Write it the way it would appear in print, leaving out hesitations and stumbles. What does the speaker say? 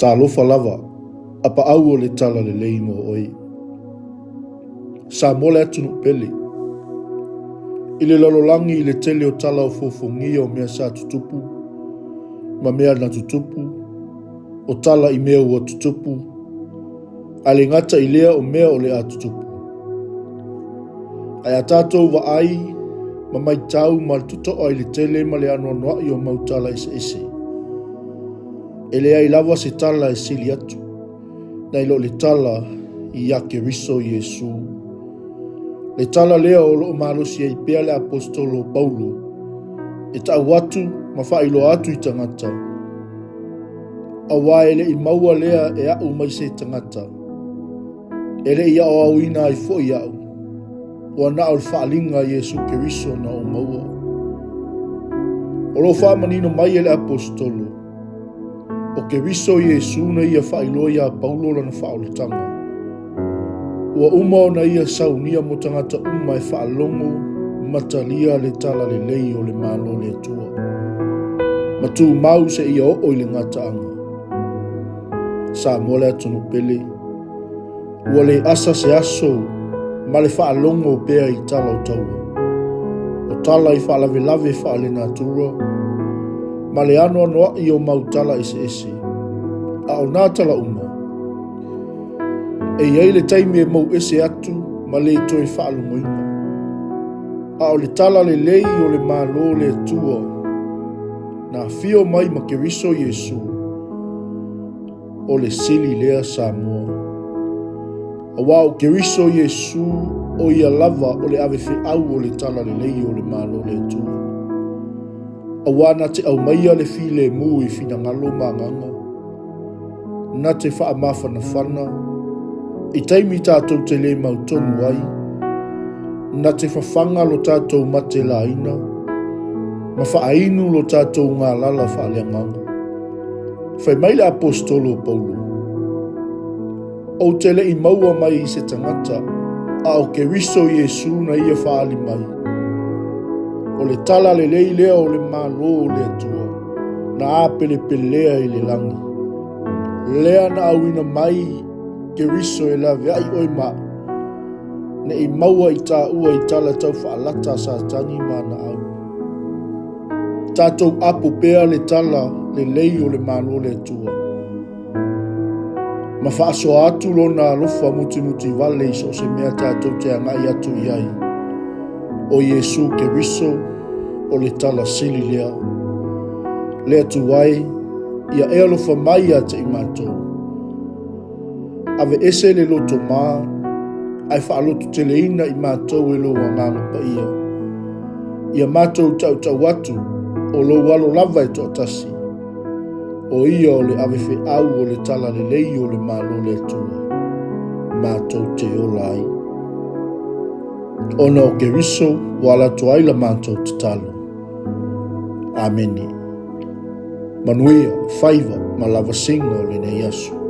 Talofa lava, a paau o le tala lelei mo oe. Samoa le atunuu pele. I le lalolagi i le tele o tala ofoofogia o mea sa tutupu ma mea na tutupu, o tala i mea ua tutupu, ae le gata i lea o mea o le a tutupu. Ae a tatou vaai ma matau ma le totoa i le tele ma le anoanoai o mau tala eseese, e leai lava se tala e sili atu nai lo le tala ia Keriso Iesu. Le tala lea o lo o malosi ai pea le Aposetolo o Paulo e tau atu ma faailoa atu i tagata, aua e le i maua lea e au mai se tagata, E le i aoaoina ai foi au, ua na o le faaaliga a Iesu Keriso na ou maua. O lo o faamanino mai e le Aposetolo, o Keriso Iesu na ia faailoa iā Paulo lana faaolataga. Ua uma ona ia saunia mo tagata uma e faalogo ma talia le tala lelei o le Malo o le Atua, ma tumau seia oo i le gataaga. Samoa le atunuu pele. Ua le asa se aso ma le faalogo pea i tala o taua. O tala i faalavelave faalenatura ma le anoanoai o mau tala eseese. A o nā tala uma, e i ai le taimi e mou ese atu ma le toe faalogoina. A o le tala lelei o le Malo o le Atua, na afio mai ma Keriso Iesu, o le sili lea Samoa. Aua o Keriso Iesu o ia lava o le avefeau o le tala lelei o le Malo o le Atua. Aua na te aumaia le filemu i finagalo ma agaga, na te faamafanafana i taimi tatou te le mautonu ai, na te fafaga lo tatou mate laina, ma faainu lo tatou galala faaleagaga. Fai mai le Aposetolo o Paulo, Ou te le i maua mai i se tagata, a o Keriso Iesu na ia faaali mai. O le tala lelei lea o le Malo o le Atua, na apelepelea i le lagi. Lea na auina mai Keriso e laveai oe ma au, ne i maua i tāua i tala tau faalata a Satani ma ana au. Tatou apo pea le tala lelei o le Malo o le Atua, ma faasoa atu lona alofa mutimutivale i so o se mea tatou te agai atu i ai. O Iesu Keriso o le tala sili lea. Le Atua e, ia e alofa mai ia te i matou. Aveese le loto mā, ae faalototeleina i matou e lou Agaga Paia. Ia matou tautau atu, o lou alo lava e toatasi, o ia o le avefeau o le talalelei o le Malo o le Atua, matou te ola ai. Ona o Keriso ua ala atu ai la matou tatalo. Amene. Manuia, faiva ma lavasiga o lenei aso.